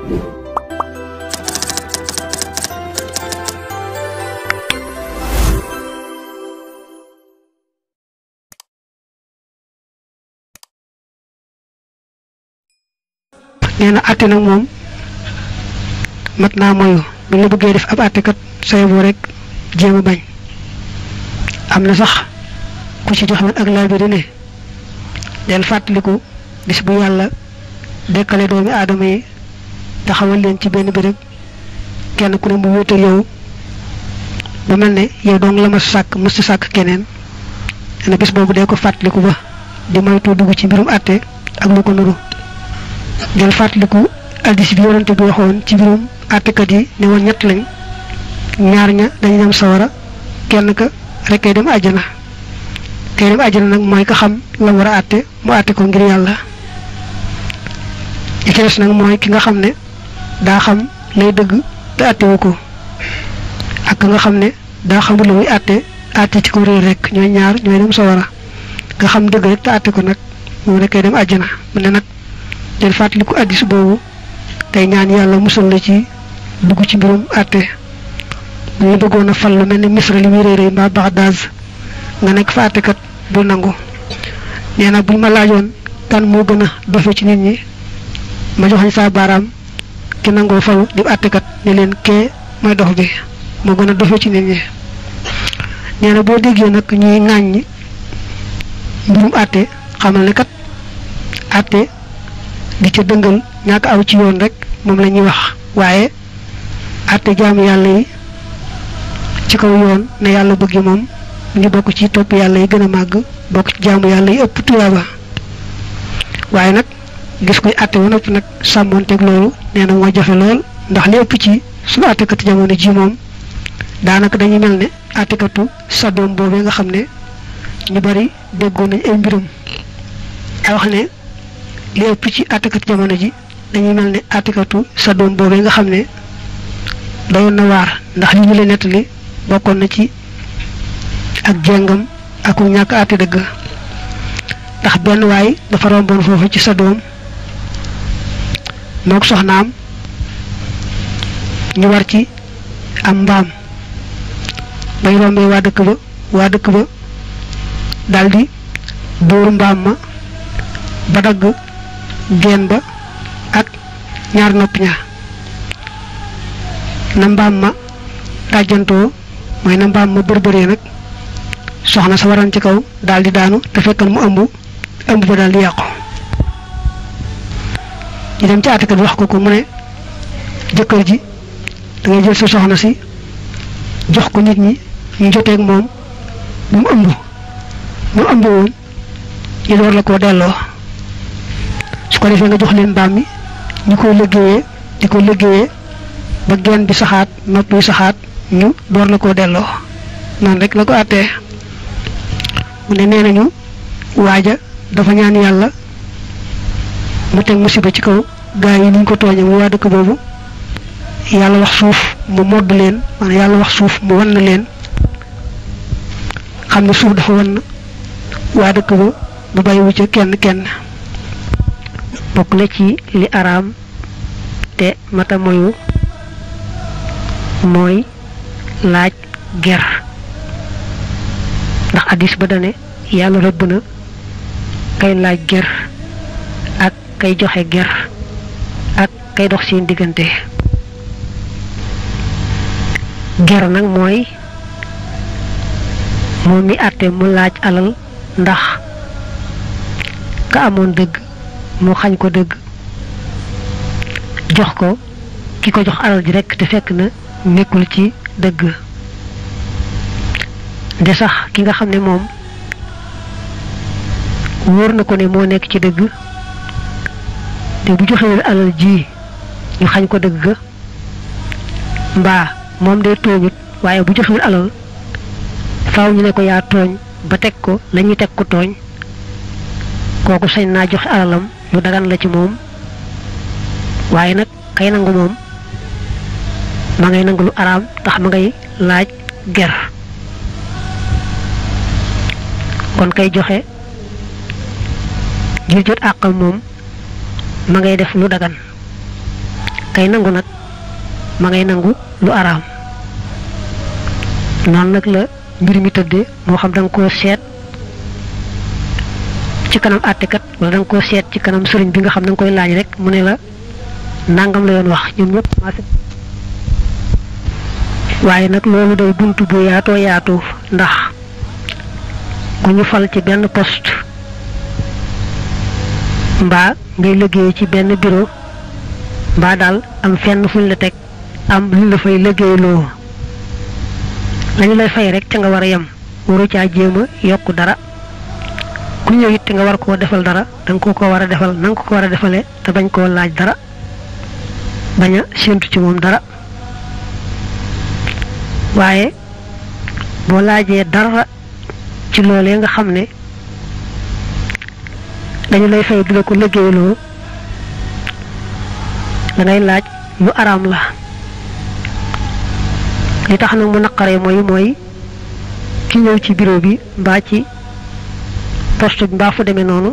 neena atté nak mom matna moyu bu la bëggé def ab atté kat say bo rek jéma bañ amna sax ku ci jox ak la bi ne del fatlikou bis bu yalla dékalé doomi adama yi taxawal leen ci benn bërepp kenn ku ne mu wété yow bu melne yow dong la ma sak musta sak keneen ana bis bobu dé ko fatlikou ba di moytu dugg ci mbirum atté ak lu ko nuru del fatlikou hadith bi yonenté bi waxon ci mbirum atté kat yi ne won ñett lañ ñaar ña dañu dem sawara kenn ka rek ay dem aljana kay dem aljana nak moy ka xam la wara atté mu atté ko ngir yalla ci dess nak moy ki nga xamne da xam lay deug te atté wuko ak nga xamne da xam lu muy atté ci ko reer rek ñoy ñaar ñoy dem sawara nga xam deug rek te atté ko nak mo rek ay dem aljana mu ne nak del fatlikou hadith bobu tay ñaan yalla musul la ci dugg ci mbirum atté ñu bëggona fal lu melni misra li muy reere ba baghdad nga nek fa atté kat bu nangu neena buñ ma laajoon kan mo gëna dofé ci nit ñi ma joxañ sa baram ki nango falu di atté kat ne len ké moy dox bi mo gëna dofé ci nit ñi neena bo déggé nak ñuy ngañ mbirum atté xamal ne kat atté di ci dëngal ñaka aw ci yoon rek mom lañuy wax waye atté jaamu yalla yi ci kaw yoon ne yalla bëgg mom ñu bokk ci top yalla yi gëna mag bokk ci jaamu yalla yi ëpp tuyaaba waye nak gis koy atté wona nak samonté ak lolu néna mo joxé lool ndax li ëpp ci suñu atté kat jamono ji mom daanaka dañuy melne atté katu sadom bobé nga xamné ñu bari déggo nañ ay mbirum ay wax né li ëpp ci atté kat jamono ji dañuy melne atté katu sadom bobé nga xamné dayon na war ndax li ñu lay netali bokkon na ci ak jengam ak ñaka atté deug ndax ben way dafa rombon fofu ci sadom nok soxnaam ñu war ci am mbam bay rombé wa dëkk ba daldi door mbam ma ba dag gen ba ak ñaar nopp ña na mbam ma tajanto moy na mbam ma berbere nak soxna sa waran ci kaw daldi daanu te fekkal mu ëmb ba daldi yaqku ñu dem ci attaque wax ko mu ne jëkkër ji da ngay jël sa soxna si jox ko nit ñi ñu joté ak mom mu ëmb woon ñu door la ko delloo su ko defee nga jox leen mbaam mi ñu ko liggéeyee di ko liggéeyee ba genn bi saxaat nopp yi saxaat ñu door la ko delloo noonu rek la ko attee mu ne nee nañu waaja dafa ñaan yàlla mu teg musiba ci kaw gaa yi niñ ko tooñe mu waa dëkk boobu yàlla wax suuf mu modd leen maanaam yàlla wax suuf mu wann leen xam ne suuf dafa wann waa dëkk ba bu bàyyiwu ca kenn bokk na ci li araam te mata moyu mooy laaj ger ndax hadis ba dane yàlla rëbb na kay laaj ger ak kay joxe ger ak kay dox seen diggante ger nag mooy moom mi àtte mu laaj alal ndax ka amoon dëgg mu xañ ko dëgg jox ko ki ko jox alal ji rekk te fekk na nekkul ci dëgg de sax ki nga xam ne moom wóor na ko ne moo nekk ci dëgg te bu joxee alal ji ñu xañ ko dëgg ga mbaa moom day tooñut waaye bu joxewul alal faaw ñu ne ko yaa tooñ ba teg ko lañuy teg ko tooñ kooku sañ naa joxe alalam lu dagan la ci moom waaye nag kay nangu moom ma ngay nangu lu araam tax ma ngay laaj ger kon kay joxe ngir jot àqam moom ma ngay def lu dagan kay nangu nag ma ngay nangu lu araam. noonu nag la mbir mi tëddee moo xam da nga koo seet ci kanam àttekat wala da nga koo seet ci kanam sëriñ bi nga xam da nga koy laaj rek mu ne la nangam la yoon wax ñoom ñëpp maase. waaye nag loolu day buntu bu yaatoo yaatu ndax ku ñu fal ci benn poste mbaa ngay liggéey ci benn bureau mbaa daal am fenn fuñ la teg am luñ la fay liggéeyloo lañu lay fay rek ca nga war a yem waru caa jéem a yokk dara ku ñëw it te nga war koo defal dara danga ko war a defal na nga ko war a defalee te bañ koo laaj dara bañ a séentu ci moom dara. waaye boo laajee dara ci loolee nga xam ne dañu lay fay di la ko liggéeyloo da ngay laaj lu araam la. li tax nag mu naqaree mooy ki ñëw ci bureau bi mbaa ci poste bi mbaa fu demee noonu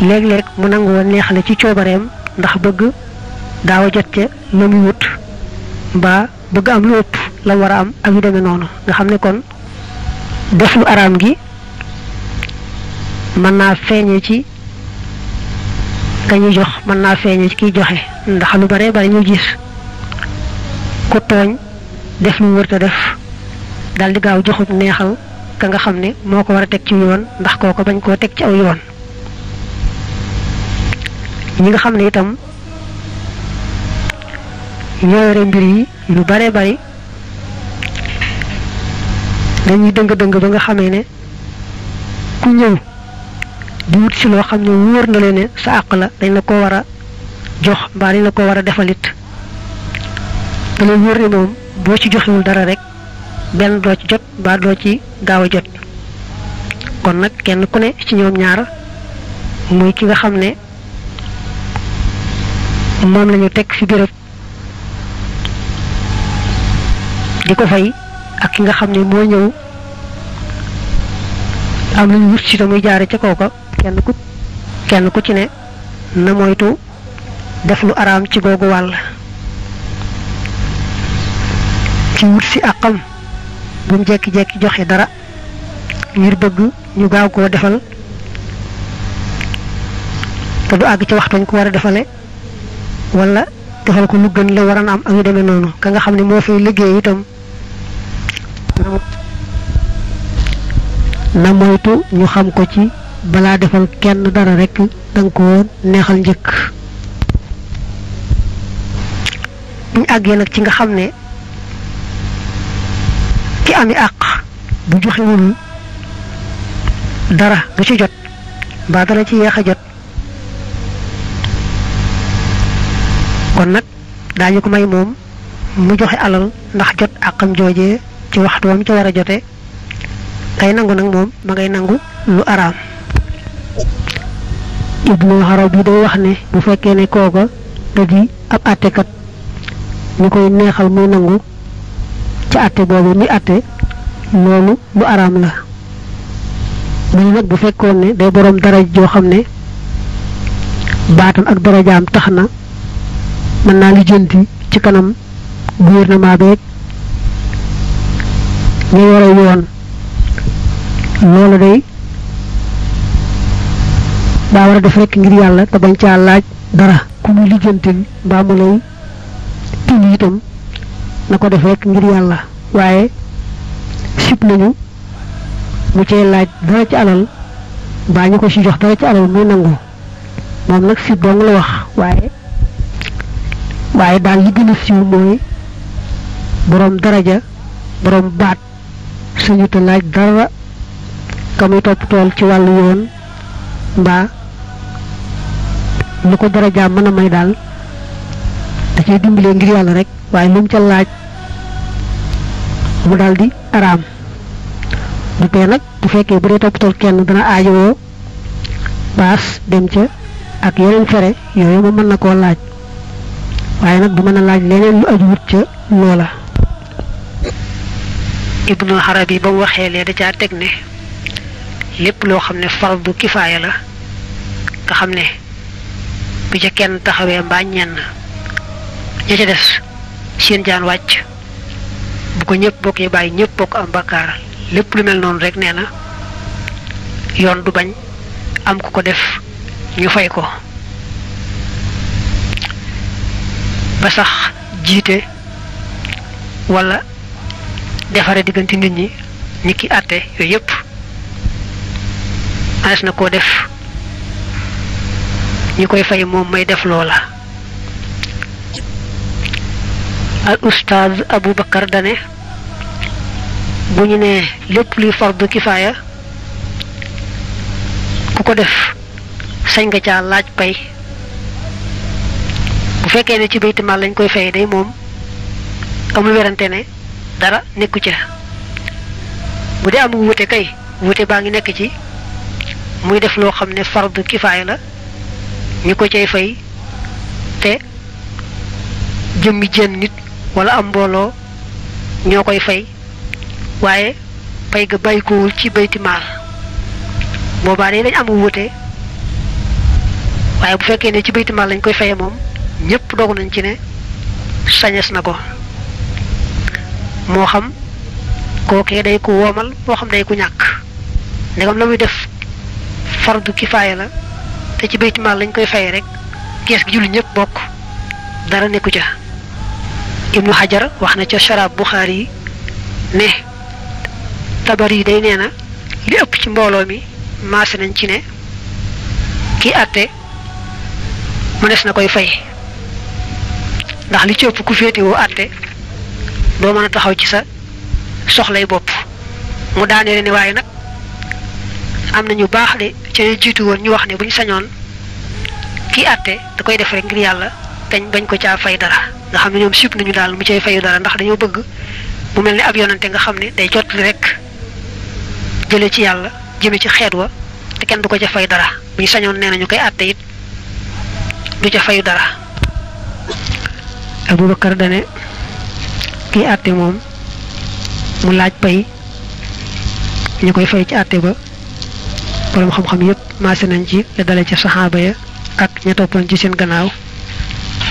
léeg-léeg mu nangoo neexale ci coobareem ndax bëgg daaw a jot ca la muy wut mbaa bëgg am lu ëpp la war a am ak yu demee noonu nga xam ne kon def lu araam gi mën naa feeñee ci ka ñuy jox mën naa feeñee ci kiy joxe ndax lu bare bare ñu gis ku tooñ def lu wërta def daldi gaaw joxub neexal ka nga xam ne moo ko war a teg ci yoon ndax kooko bañ koo teg ci aw yoon. ñi nga xam ne itam ñoo yore mbir yi lu bare bari dañuy dëng-dëng ba nga xamee ne ku ñëw di wut si loo xam ne wóor na leen ne sa àq la dañ la ko war a jox mbaa dañ la ko war a defalit da lay wóor ne moom boo ci joxewul dara rek benn doo ci jot mbaa doo ci gaaw a jot. kon nag kenn ku ne ci ñoom ñaar muy ki nga xam ne moom lañu teg fi béréb di ko fay ak ki nga xam ne moo ñëw am lu ñu wut si te muy jaare ca kooka kenn ku ci ne na moytu def lu araam ci googu wàll. ci wut si àqam bu mu jekki-jekki joxe dara ngir bëgg ñu gaaw koo defal te du àgg ci waxtuñ ko war a defale wala defal ko lu gën la waran am ak yu demee noonu. ka nga xam ne moo fay liggéey itam na moytu ñu xam ko ci balaa defal kenn dara rek danga ko neexal njëkk. buñ àggee nag ci nga xam ne ki ami àq bu joxewul dara du ci jot mbaa dara ci yeex a jot kon nag daañu ko may moom mu joxe alal ndax jot àqam joojee ci waxtu wam ca war a jote. kay nangu nag moom ma ngay nangu lu araam. Ibnu Arabi day wax ne bu fekkee ne kooka da di ab àttekat ñu koy neexal muy nangu ci àtte boobu muy àtte loolu lu araam la. mu ne nag bu fekkoon ne day boroom dara joo xam ne baatam ak darajaam tax na mën naa lijjanti ci kanam gouvernement beeg ñu yore yoon loolu day daa war a def rek ngir yàlla te bañ caa laaj dara ku muy lijjantil mbaa mu lay tin itam na ko def rek ngir yàlla. waaye sib nañu mu cee laaj dara ci alal mbaa ñu ko ci jox dara ci alal muy nangu moom nag sib dong la wax. waaye daal li gën a siiw mooy boroom daraja boroom baat suñu te laaj dara ka muy topp tool ci wàllu yoon mbaa lu ko darajaam mën a may daal da cee dimbalee ngir yàlla rek waaye lu mu ca laaj mu daal di araam. bu tee nag bu fekkee bu dee topp tool kenn dana aajowoo baas dem ca ak yeneen fere yooyu moom mën na koo laaj waaye nag du mën a laaj leneen lu aju wut ca loola. Ibnu Arabi ba mu waxee lee da caa teg ne lépp loo xam ne fardu kifaaya la nga xam ne bu ca kenn taxawee mbaa ñenn ña ca des seen jaan wàcc bu ko ñëpp bokkee bàyyi ñëpp bokk am bakkaar lépp lu mel noonu rek nee na yoon du bañ am ku ko def ñu fay ko ba sax jiite wala defare diggante nit ñi ñi ki àtte yooyu yëpp anes na koo def ñi koy fay moom may def loola al ustaaz Abu Bakar dane bu ñu nee lépp luy fardu kifaaya ku ko def sañ nga caa laaj pay bu fekkee ne ci bayti maal lañ koy fay day moom amul werante ne dara nekku ca bu dee amul wute kay wute baa ngi nekk ci muy def loo xam ne fardu kifaaya la ñu ko cay fay te jëmmi jenn nit wala am mbooloo ñoo koy fay waaye pay ga bàyyikoowul ci bayti maal boobaa day dañ amul wute waaye bu fekkee ne ci bayti maal lañ koy faye moom ñëpp dogu nañ ci ne sañes na ko moo xam kookee day ku woomal moo xam day ku ñàkk ndegam la muy def fardu kifaaya la te ci bayti maal lañ koy faye rek kees gi julli ñëpp bokk dara nekku ca Ibnu Hajar wax na ca Sharab Buxaari yi ne Tabari yi day nee na li ëpp ci mbooloo mi maase nañ ci ne kii àtte mënees na koy fay ndax li ci ëpp ku féetewoo àtte doo mën a taxaw ci sa soxlay bopp mu daanee ne waaye nag am na ñu baax de ca ñu jiitu woon ñu wax ne bu ñu sañoon kii àtte da koy def rek ngir yàlla dañ bañ ko caa fay dara nga xam ne ñoom sib nañu daal mu cay fayu dara ndax dañoo bëgg mu mel ni ab yonante nga xam ne day jotli rek jële ci yàlla jëme ci xeet wa te kenn du ko ca fay dara bu ñu sañoon nee nañu koy àtte it du ca fayu dara Abubakar dane kii àtte moom mu laaj pay ñu koy fay ci àtte ba borom xam-xam yépp maase nañ ci la dale ca saxaaba ya ak ña toppoon ci seen gannaaw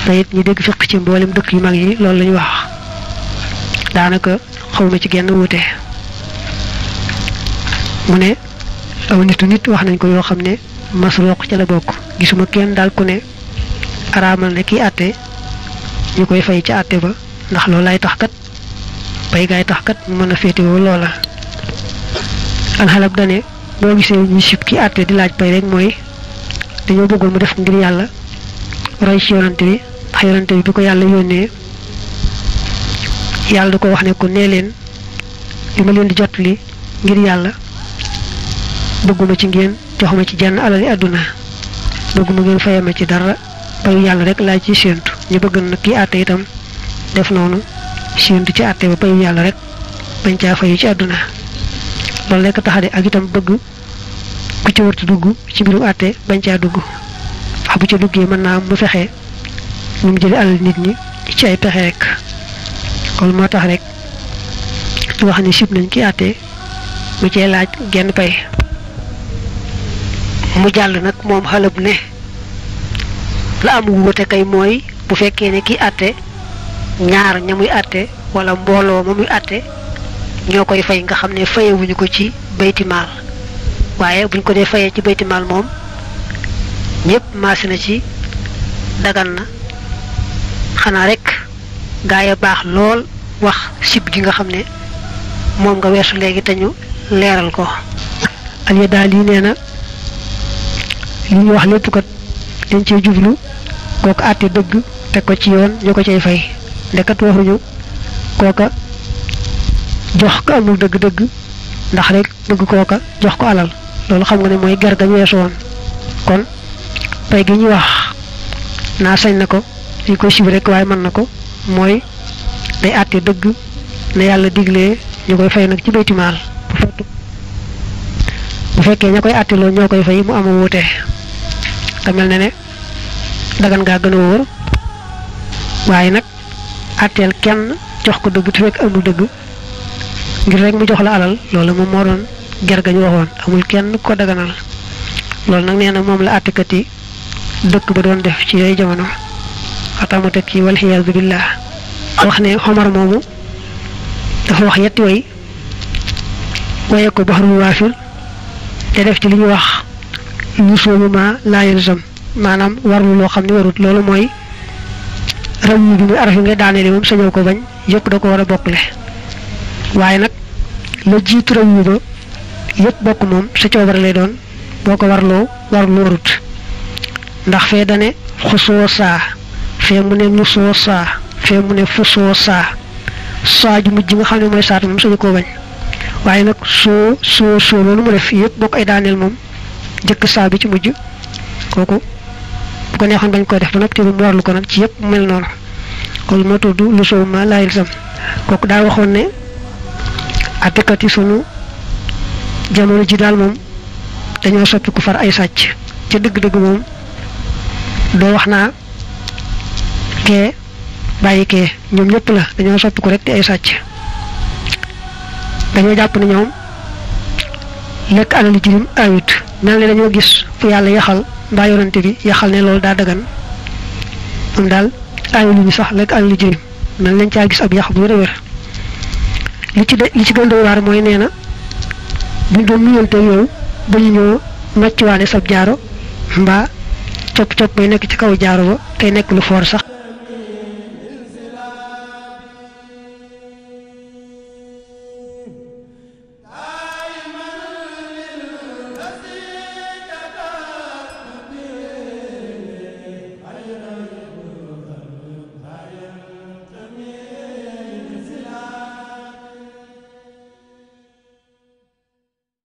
te it ñu dégg fiq ci mboolem dëkk yu mag yi loolu lañu wax daanaka xawma ci genn wuute mu ne aw nitu nit wax nañ ko yoo xam ne Masruq ca la bokk gisuma kenn daal ku ne araamal ne kii àtte ñu koy fay ci àtte ba ndax loolu lay tax kat pay gaay tax kat mu mën a féetewoo loola alxalab dane boo gisee ñu sib ki àtte di laaj pay rek mooy dañoo bëggoon mu def ngir yàlla roy ci yonante bi ndax yonante bi ko yàlla yónnee yàlla da ko wax ne ko nee leen li ma leen di jot li ngir yàlla bëgguma ci ngeen joxuma ci jenn alali àdduna bëgguma ngeen fayama ci dara payu yàlla rek laa ci séentu ñu bëgg nag kii àtte itam def noonu séentu ci àtte ba payu yàlla rek bañ caa fayu ci àdduna loolu rekk tax de ak itam bëgg ku ci wartu dugg ci mbirum àtte bañ caa dugg wax bu ca duggee mën naa mu fexe nu mu jële alal nit ñi ci ay pexe rek loolu moo tax rek ñu wax ne sib nañ ki àtte mu cee laaj genn pay mu jàll nag moom xalab ne la am wuute kay mooy bu fekkee ne ki àtte ñaar ña muy àtte wala mbooloo ma muy àtte ñoo koy fay nga xam ne fayewuñu ko ci baytimaal waaye buñ ko dee fayee ci baytimaal moom ñëpp maase na ci dagan na xanaa rek gaa ya baax lool wax sib gi nga xam ne moom nga weesu léegi te ñu leeral ko aliya daal yi nee na li ñu wax lépp kat dañ cee jublu kooka àtte dëgg teg ko ci yoon ñu ko cay fay ndekat waxuñu kooka jox ko amul dëgg-dëgg ndax rek bëgg kooka jox ko alal loolu xam nga ne mooy ger ga ñu weesu woon kon pay gi ñu wax naa sañ na ko ñu koy sib rek waaye mën na ko mooy day àtte dëgg ne yàlla diglee ñu koy fay nag ci baytimaal bu fekkee ña koy àtte loolu ñoo koy fay mu am wuute te mel ne dagan ngaa gën a wóor waaye nag àtteel kenn jox ko dëgg te fekk amul dëgg ngir rek mu jox la alal loolu moom moo doon ger ga ñu waxoon amul kenn ko daganal loolu nag nee na moom la àttekat yi dëkk ba doon def ci yooyu jamono xatama teg ci wal xiyaadu billah wax ne Omar moomu dafa wax yetti way waye ko bahrul waafir te def ci li ñu wax lusuumu ma laa yalzam maanaam warlu loo xam ne warut loolu mooy ram bi muy araf yi nga daaneel moom sañoo ko bañ yëpp da ko war a bokkle waaye nag la jiitu ram ba yëpp bokk moom sa coobare lay doon boo ko warloo warut ndax fee dane xusoo saa fee mu ne nusoo saa fee mu ne fusoo saa ju mujj nga xam ne mooy saat moom sañu koo bañ waaye nag soo loolu mu def yëpp bokk ay daaneel moom jëkk saa bi ci mujj kooku bu ko neexoon bañ koy def ba noppi mu warlu ko nag ci yëpp mel noonu loolu moo tudd lu soow ma laa yalzam kooku daa waxoon ne attekat yi sunu jamono ji daal moom dañoo soppi ku far ay sàcc ca dëgg-dëgg moom doo wax naa kee bàyyi kee ñoom ñëpp la dañoo soppi ku rek di ay sàcc dañoo jàpp ne ñoom lekk alal jirim ayut mel ne dañoo gis fu yàlla yaxal mbaa yonante bi yaxal ne loolu daa dagan moom daal ayul ñu sax lekk alal jirim mel nañ caa gis ab yax bu wér li ci gën doy waar mooy nee na buñ doon nuyante yow ba ñu ñëw màcc waale sab jaaro mbaa copp bay nekk ci kaw jaaro ba tey nekk lu foor sax